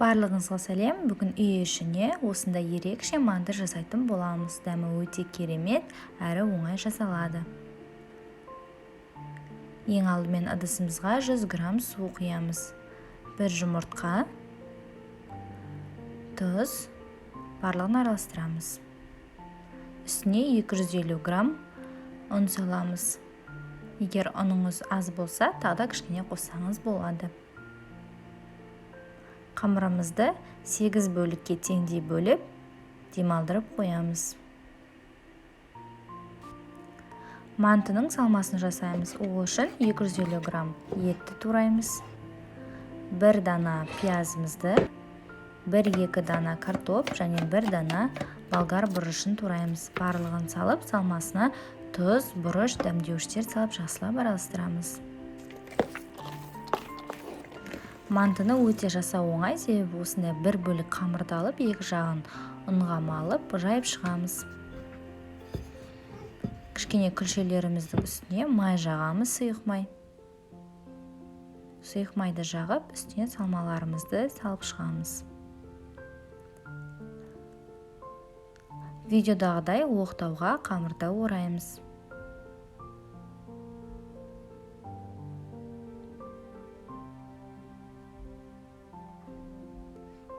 Барлығыңызға сәлем. Бүгін үй ішіне осындай ерекше манты жасайтын боламыз. Дәмі өте керемет, әрі оңай жасалады. Ең алдымен ыдысымызға 100 грамм су құямыз. 1 жұмыртқа, тұз, барлығын араластырамыз. Үстіне 250 грамм ұн саламыз. Егер ұныңыз аз болса, тағы да кішкене қоссаңыз болады. Қамырымызды 8 бөлікке теңдей бөліп, демалдырып қоямыз. Мантының салмасын жасаймыз. Ол үшін 250 грамм етті тураймыз. 1 дана пиязымызды, 1-2 дана картоп және 1 дана болгар бұрышын тураймыз. Барлығын салып, салмасына тұз, бұрыш, дәмдеуіштер салып жақсылап араластырамыз. Мантыны өте жасау оңай, себебі осындай бір бөлік қамырды алып, екі жағын ұнға малып, жайып шығамыз. Кішкене күлшелеріміздің үстіне май жағамыз, сұйық май. Сұйық майды жағып, үстіне салмаларымызды салып шығамыз. Видеодағыдай оқтауға қамырды ораймыз.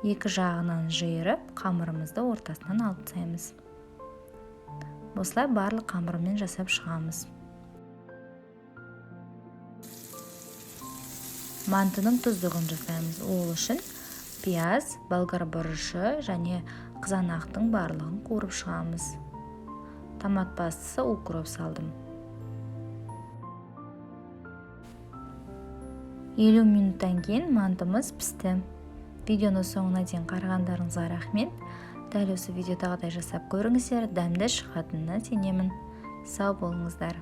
Екі жағынан жиырып, қамырымызды ортасынан алып тастаймыз. Осылай барлық қамырмен жасап шығамыз. Мантының тұздығын жасаймыз. Ол үшін пияз, болгар бұрышы және қызанақтың барлығын қуырып шығамыз. Томат пастасы, укроп салдым. 50 минуттан кейін мантымыз пісті. Видеоны соңына дейін қарағандарыңызға рахмет. Дәл осы видеодағыдай жасап көріңіздер, дәмді шығатынына сенемін. Сау болыңыздар.